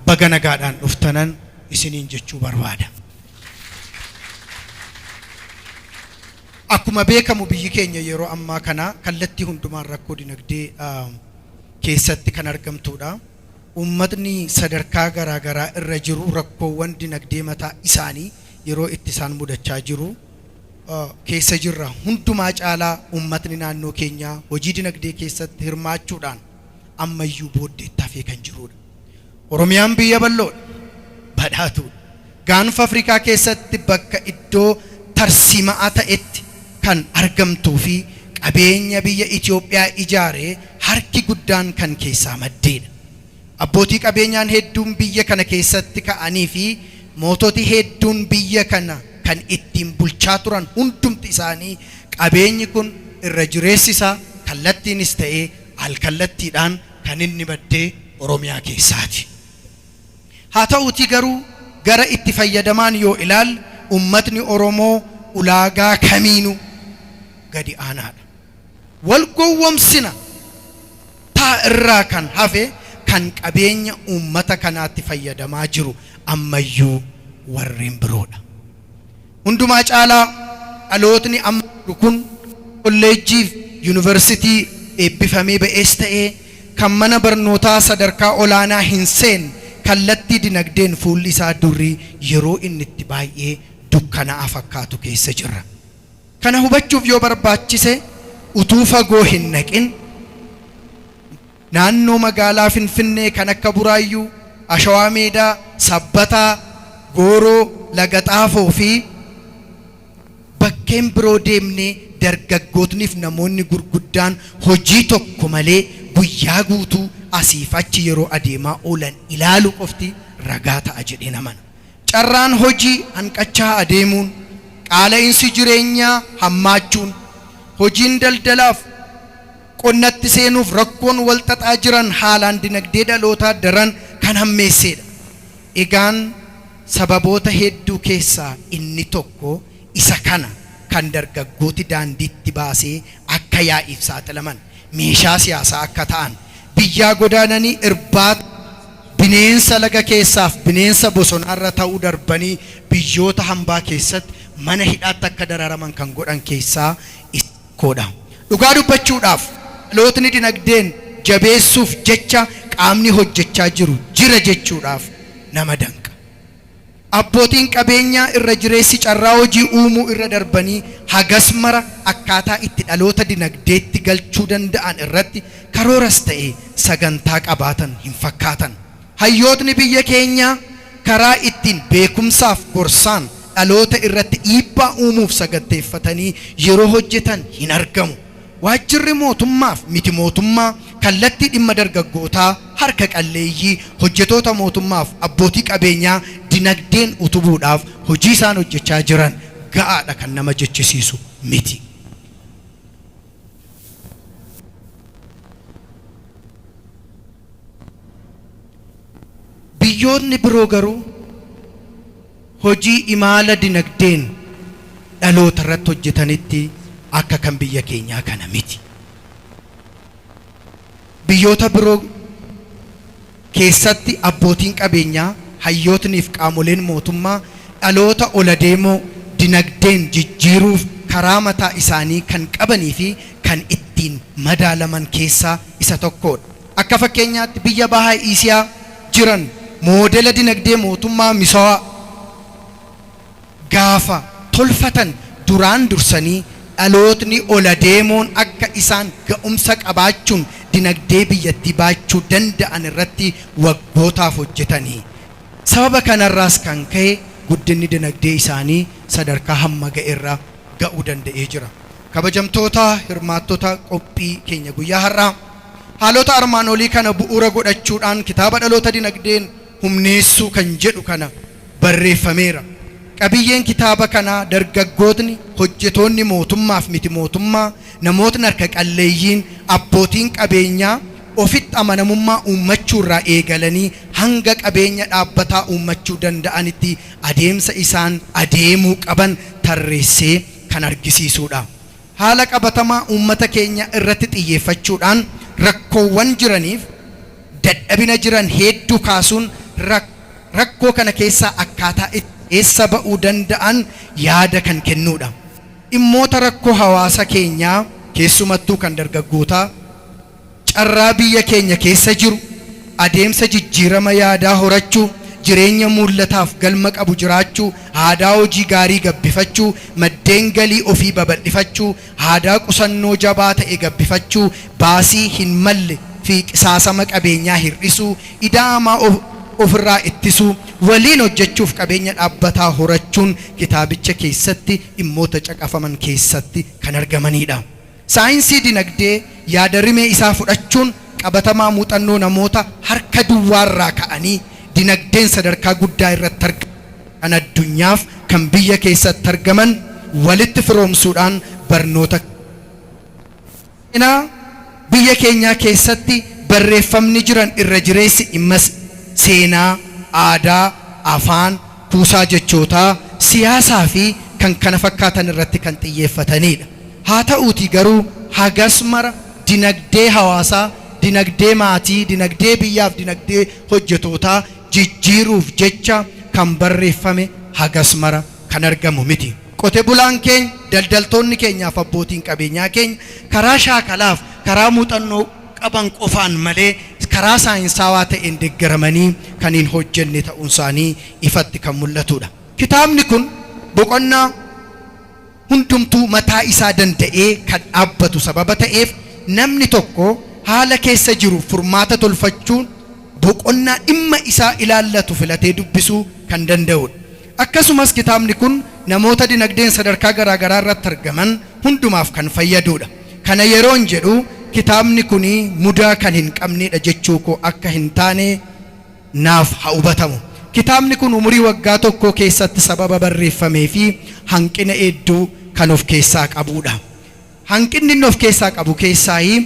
Baga nagaadhaan dhuftanan isiniin jechuu barbaada. Akkuma beekamu biyyi keenya yeroo ammaa kana kallattii hundumaan rakkoo dinagdee keessatti kan argamtuudha. Uummatni sadarkaa garaa garaa irra jiru rakkoowwan dinagdee mataa isaanii yeroo itti isaan mudachaa jiru keessa jirra. Hundumaa caalaa uummatni naannoo keenyaa hojii dinagdee keessatti hirmaachuudhaan ammayyuu booddeetti hafee kan jiruudha. Oromiyaan biyya bal'oodha. Badhaatuudha. Gaanfa Afrikaa keessatti bakka iddoo tarsiima'aa ta'etti kan argamtuu fi qabeenya biyya Itoophiyaa ijaare harki guddaan kan keessaa maddeedha. Abbootii qabeenyaan hedduun biyya kana keessatti ka'anii fi moototi hedduun biyya kana kan ittiin bulchaa turan hundumti isaanii qabeenyi kun irra jireessi isaa kallattiinis ta'ee al-kallattiidhaan kan inni madde Oromiyaa keessaati. Haa ta'uutii garuu gara itti fayyadamaan yoo ilaalle ummatni Oromoo ulaagaa kamiinuu gadi aanaadha. Wal gowwomsina taa irraa kan hafe kan qabeenya uummata kanaatti fayyadamaa jiru ammayyuu warreen biroodha. Hundumaa caalaa dhalootni amma jiru kun kolleejjiif yunivarsitii eebbifamee ba'es ta'ee kan mana barnootaa sadarkaa olaanaa hin seenne kallattii dinagdeen fuulli isaa durri yeroo inni itti baay'ee dukkana'aa fakkaatu keessa jirra. Kana hubachuuf yoo barbaachise utuu fagoo hin dhaqin naannoo magaalaa Finfinnee kan akka Buraayyuu, Ashawaa Meedaa, Sabbataa, Gooroo, Laga Xaafoo fi bakkeen biroo deemnee dargaggootniif namoonni gurguddaan hojii tokko malee guyyaa guutuu asiif achi yeroo adeemaa oolan ilaaluu qofti ragaa ta'a jedheen amana. Carraan hojii hanqachaa adeemuun, qaala'insi jireenyaa hammaachuun, hojiin daldalaaf qonnatti seenuuf rakkoon walxaxaa jiran haalaan dinagdee dhalootaa daran kan hammeesseedha. Egaan sababoota hedduu keessaa inni tokko isa kana kan dargaggooti daandiitti baasee akka yaa'iif saaxilaman, meeshaa siyaasaa akka ta'an, biyyaa godaananii irbaata bineensa laga keessaaf bineensa bosonaarra ta'uu darbanii biyyoota hambaa keessatti mana hidhaatti akka dararaman kan godhan keessaa isa tokkoodha. Dhugaa dubbachuudhaaf dhalootni dinagdeen jabeessuuf jecha qaamni hojjechaa jiru jira jechuudhaaf nama danqa. Abbootiin qabeenyaa irra jireessi carraa hojii uumuu irra darbanii hagas mara akkaataa itti dhaloota dinagdeetti galchuu danda'an irratti karooras ta'e sagantaa qabaatan hin fakkaatan. Hayyootni biyya keenyaa karaa ittiin beekumsaaf gorsaan dhaloota irratti dhiibbaa uumuuf saganteeffatanii yeroo hojjetan hin argamu. Waajjirri mootummaaf miti mootummaa kallattii dhimma dargaggootaa, harka qalleeyyii, hojjetoota mootummaaf abbootii qabeenyaa dinagdeen utubuudhaaf hojii isaan hojjechaa jiran ga'aadha kan nama jechisiisu miti. Biyyootni biroo garuu hojii imaala dinagdeen dhalootarratti hojjetanitti akka kan biyya keenyaa kana miti. Biyyoota biroo keessatti abbootiin qabeenyaa, hayyootniif qaamoleen mootummaa dhaloota oladeemoo dinagdeen jijjiiruuf karaa mataa isaanii kan qabaniifi kan ittiin madaalaman keessaa isa tokkoodha. Akka fakkeenyaatti biyya Baha Iisiyaa jiran moodela dinagdee mootummaa misawaa gaafa tolfatan duraan dursanii dhalootni oladeemoon akka isaan ga'umsa qabaachuun dinagdee biyyattii baachuu danda'an irratti waggootaaf hojjetani. Sababa kanarraas kan ka'e guddinni dinagdee isaanii sadarkaa hamma ga'erra ga'uu danda'ee jira. Kabajamtoota hirmaattota qophii keenya guyyaa har'aa, haalota armaan olii kana bu'uura godhachuudhaan kitaaba Dhaloota Dinagdeen Humneessuu kan jedhu kana barreeffameera. Qabiyyeen kitaaba kanaa dargaggootni, hojjetoonni mootummaaf miti mootummaa, namootni harka qalleeyyiin, abbootiin qabeenyaa ofitti amanamummaa uummachuurraa eegalanii hanga qabeenya dhaabbataa uummachuu danda'anitti adeemsa isaan adeemuu qaban tarreessee kan argisiisuudha. Haala qabatamaa uummata keenya irratti xiyyeeffachuudhaan rakkoowwan jiraniif dadhabina jiran hedduu kaasuun rakkoo kana keessaa akkaataa itti eessa ba'uu danda'an yaada kan kennuudha. Dhimmoota rakkoo hawaasa keenyaa keessumattuu kan dargaggootaa, carraa biyya keenya keessa jiru, adeemsa jijjiirama yaadaa horachuu, jireenya mul'ataaf galma qabu jiraachuu, aadaa hojii gaarii gabbifachuu, maddeen galii ofii babal'ifachuu, aadaa qusannoo jabaa ta'e gabbifachuu, baasii hin malle fi qisaasama qabeenyaa hir'isuu, ida'amaa ofirraa ittisuu, waliin hojjechuuf qabeenya dhaabbataa horachuun kitaabicha keessatti dhimmoota caqafaman keessatti kan argamanidha. Saayinsii dinagdee yaada rimee isaa fudhachuun qabatamaa muuxannoo namoota harka duwwaarraa ka'anii dinagdeen sadarkaa guddaa irratti argaman kan addunyaaf kan biyya keessatti argaman walitti firoomsuudhaan barnoota seenaa biyya keenyaa keessatti barreeffamni jiran irra jireessi dhimma seenaa, aadaa, afaan, kuusaa jechootaa, siyaasaa fi kan kana fakkaatan irratti kan xiyyeeffatanidha. Haa ta'uutii garuu hagas mara dinagdee hawaasaa, dinagdee maatii, dinagdee biyyaaf dinagdee hojjetootaa jijjiiruuf jecha kan barreeffame hagas mara kan argamu miti. Qote bulaan keenya, daldaltoonni keenyaaf abbootiin qabeenyaa keenya karaa shaakalaaf, karaa muuxannoo qaban qofaan malee karaa saayinsaawaa ta'een deeggaramanii kan hin hojjenne ta'uun isaanii ifatti kan mul'atudha. Kitaabni kun boqonnaa hundumtuu mataa isaa danda'ee kan dhaabbatu sababa ta'eef namni tokko haala keessa jiru furmaata tolfachuun boqonnaa dhimma isaa ilaallatu filatee dubbisuu kan danda'udha. Akkasumas kitaabni kun namoota dinagdeen sadarkaa garaagaraa irratti argaman hundumaaf kan fayyadudha. Kana yeroon jedhu kitaabni kun mudaa kan hin qabnedha jechuu koo akka hin taane naaf haa hubatamu. Kitaabni kun umurii waggaa tokkoo keessatti sababa barreeffamee fi hanqina hedduu kan of keessaa qabudha. Hanqinni inni of keessaa qabu keessaayi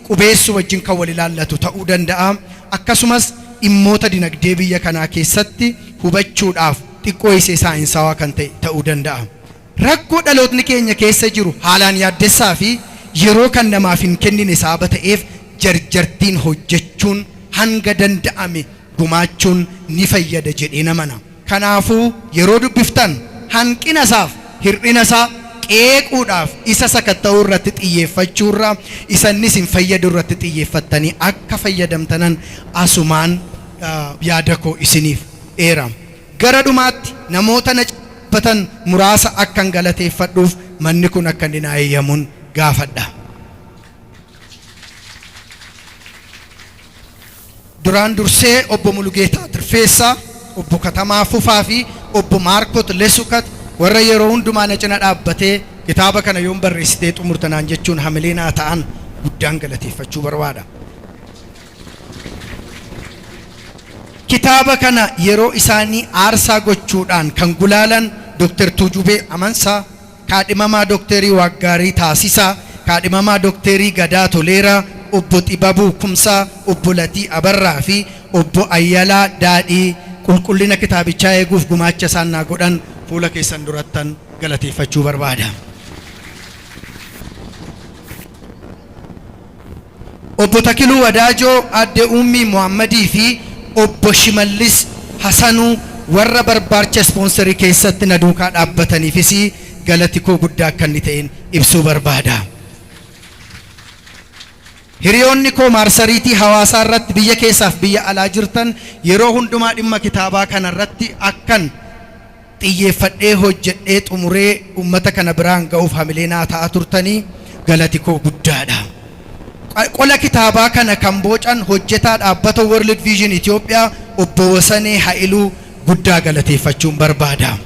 qubeessuu wajjin kan wal ilaallatu ta'uu danda'a. Akkasumas dhimmoota dinagdee biyya kanaa keessatti hubachuudhaaf xiqqoo isee saayinsaawaa kan ta'e ta'uu danda'a. Rakkoo dhalootni keenya keessa jiru haalaan yaaddessaa fi yeroo kan namaaf hin kennine sababa ta'eef jarjartiin hojjechuun hanga danda'ame gumaachuun ni fayyada jedhee namana. Kanaafuu yeroo dubbiftan hanqina isaaf hir'ina isaa qeequudhaaf isa sakatta'uu irratti xiyyeeffachuurra isannis hin fayyadu irratti xiyyeeffattanii akka fayyadamtanan asumaan yaada koo isiniif eera. Gara dhumaatti namoota na dhaabbatan muraasa akkan galateeffadhuuf manni kun akka inni naa eeyyamuun gaafadha. Duraan dursee obbo Mulugeetaa Tirfeessaa, obbo Katamaa Fufaa fi obbo Maarkot Lesukat warra yeroo hundumaa na cina dhaabbatee kitaaba kana yoon barreessitee xumurtanaan jechuun hamilee naa ta'an guddaan galateeffachuu barbaada. Kitaaba kana yeroo isaanii aarsaa gochuudhaan kan gulaalan Dr. Tuujubee Amansaa, kaadhimamaa Dookterii Waaggaarii Taasisaa, kaadhimamaa Dookterii Gadaa Toleeraa, obbo Xibabuu Kumsaa, obbo Latii Abarraa fi obbo Ayyalaa Daadhii qulqullina kitaabichaa eeguuf gumaacha isaan naa godhan fuula keessan durattan galateeffachuu barbaada. Obbo Takiluu Wadaajoo, Aadde Uummii Muhammadii fi obbo Shimallis Hasanuu warra barbaacha ispoonsarii keessatti na duukaa dhaabbataniifis galati koo guddaa akka inni ta'een ibsuu barbaada. Hiriyoonni koo maarsariitii hawaasaa irratti biyya keessaaf biyya alaa jirtan yeroo hundumaa dhimma kitaabaa kana irratti akkan xiyyeeffadhee hojjedhee xumuree uummata kana biraan ga'uuf hamilee naa ta'aa turtanii galati koo guddaadha. Qola kitaabaa kana kan bocan hojjetaa dhaabbata World Vision Itoophiyaa obbo Wasanee Hailuu guddaa galateeffachuun barbaada.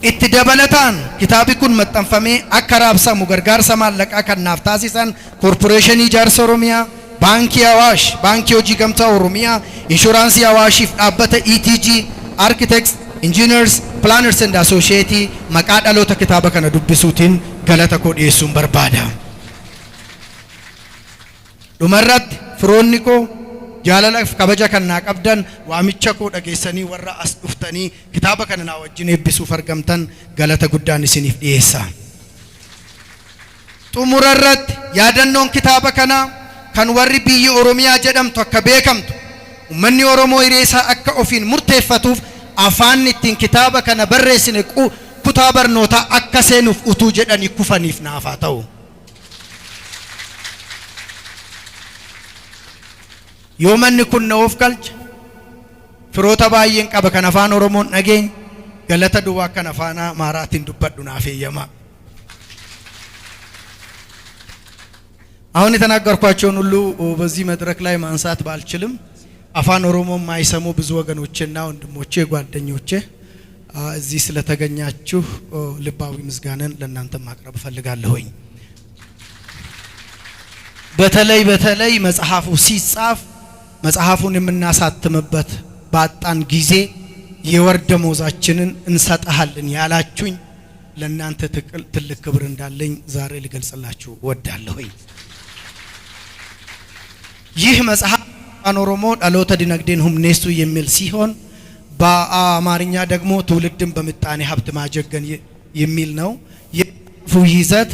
Itti dabalataan kitaabi kun maxxanfamee akka raabsamu gargaarsa maallaqaa kan naaf taasisan Koorporeeshinii Ijaarsa Oromiyaa, Baankii Awaash, Baankii Hojii Gamtaa Oromiyaa, Inshuraansii Awaashiif dhaabbata ETG, Architects, Engineers, Planners and Associates maqaa dhaloota kitaaba kana dubbisuutiin galata koo dhiyeessuun barbaada. Dhumarratti firoonni koo, Jaalalaaf kabaja kan naa qabdan, waamicha koo dhageessanii warra as dhuftanii kitaaba kana naa wajjin eebbisuuf argamtan galata guddaan isiniif dhiyeessa. Xumura irratti yaadannoon kitaaba kanaa kan warri biyyi Oromiyaa jedhamtu akka beekamtu, ummanni Oromoo hiree isaa akka ofiin murteeffatuuf afaanni ittiin kitaaba kana barreessine kutaa barnootaa akka seenuuf utuu jedhanii kufaniif naaf haa ta'u. Yoo manni kun na oofkalche, firoota baay'een qaba kan Afaan Oromoo hin dhageenye, galata duwwaa akkan Afaan Amaaraatiin dubbadhu naaf eeyyamaa. አሁን የተናገርኳቸውን ሁሉ በዚህ መድረክ ላይ ማንሳት ባልችልም አፋን ኦሮሞ የማይሰሙ ብዙ ወገኖቼና ወንድሞቼ ጓደኞቼ እዚህ ስለተገኛችሁ ልባዊ ምስጋናን ለእናንተ ማቅረብ እፈልጋለሁኝ። በተለይ በተለይ መጽሐፉ ሲጻፍ መጽሐፉን የምናሳትምበት ባጣን ጊዜ የወር ደመወዛችንን እንሰጥሃለን ያላችሁኝ ለእናንተ ትልቅ ክብር እንዳለኝ ዛሬ ልገልጽላችሁ እወዳለሁኝ። ይህ መጽሐፍ Afaan Oromoo Dhaloota Dinagdeen Humneessuu የሚል ሲሆን በአማርኛ ደግሞ ትውልድን በምጣኔ ሀብት ማጀገን የሚል ነው። የመጽሐፉ ይዘት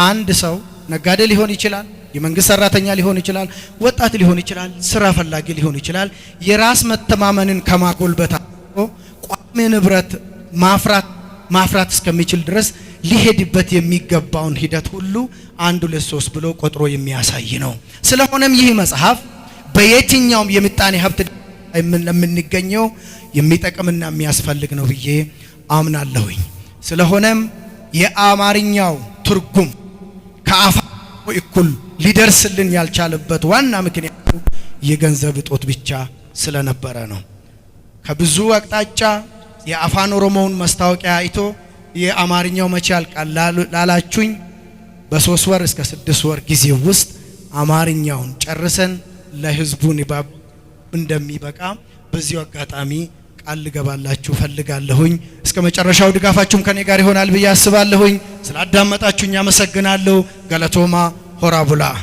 አንድ ሰው ነጋዴ ሊሆን ይችላል፣ የመንግስት ሰራተኛ ሊሆን ይችላል፣ ወጣት ሊሆን ይችላል፣ ስራ ፈላጊ ሊሆን ይችላል። የራስ መተማመንን ከማጎልበት ቋሚ ንብረት ማፍራት እስከሚችል ድረስ ሊሄድበት የሚገባውን ሂደት ሁሉ አንድ ሁለት ሶስት ብሎ ቆጥሮ የሚያሳይ ነው። ስለሆነም ይህ መጽሐፍ በየትኛውም የምጣኔ ሀብት ለምንገኘው የሚጠቅምና የሚያስፈልግ ነው ብዬ አምናለሁኝ። ስለሆነም የአማርኛው ትርጉም ከአፋን እኩል ሊደርስልን ያልቻለበት ዋና ምክንያቱ የገንዘብ እጦት ብቻ ስለነበረ ነው። ከብዙ አቅጣጫ የአፋን ኦሮሞውን ማስታወቂያ አይቶ የአማርኛው መቼ ያልቃል ላላችሁኝ በ3 ወር እስከ 6 ወር ጊዜ ውስጥ አማርኛውን ጨርሰን ለህዝቡ ንባብ እንደሚበቃ በዚሁ አጋጣሚ ቃል ልገባላችሁ ፈልጋለሁኝ። እስከ መጨረሻው ድጋፋችሁም ከኔ ጋር ይሆናል ብዬ አስባለሁኝ። ስላዳመጣችሁኝ አመሰግናለሁ። Galatoomaa, horaa bulaa።